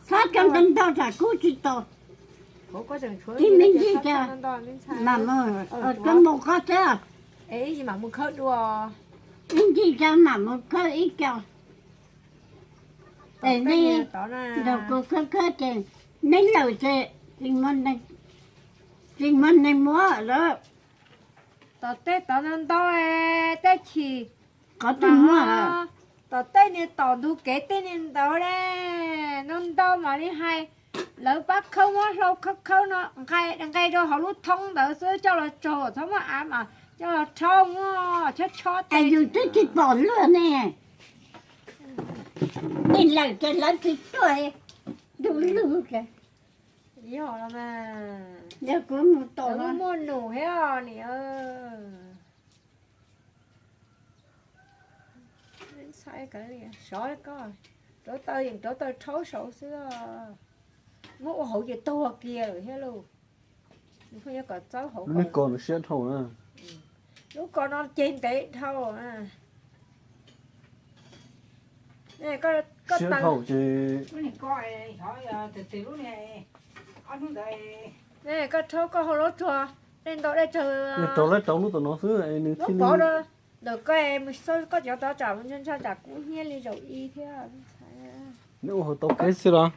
Txhob coj ntau ntau tsam kub tsis tos. Tib me ntsis cas mam mus, coj mus qhov twg. Ib ntsis cas mam mus khawb ib co. Es nej nrog kuv khawb khawb ces neb lawm ces tsis muaj neeg muab lawm. Tom tej tod ntau ntau, tej chim qhov twg muaj, tom tej niag tom ntug kev tej niag ntawd ne, ntau ntau mam li hais. Lawv pab khawb muab hlau khawb khawb no, nqe rau hauv lub thoob ntawd xwb, coj los tsaug txhob muaj av mas coj los rhaub muab chob chob. Es yus twb tsis pom luaj ne, nej lawm ces lawv tsis tuaj, ntuj lug. Yog los mas, yog kuv mus tom muaj num thiab niam. Sov koj, rauv taws yeem rauv taws rhaub saud xwb. Muab ua hauv ces tuag kiag lawm thiab lauj. Nws pheej yuav kom txawb hauv, lub ko nws siab dhau na. Lub ko no ceg ntev dhau. Siab dhau ces, koj rhaub koj hau lub tsuag, dej ntau dej tsawg, rauv lawv rauv lub tom no xwb es nws thiaj li ntawm koj mus xauj koj cov tov tsam mus ntshai tsam kub hnyiab li zaum ib thiab. Neb ua hauv tau kev xwb los?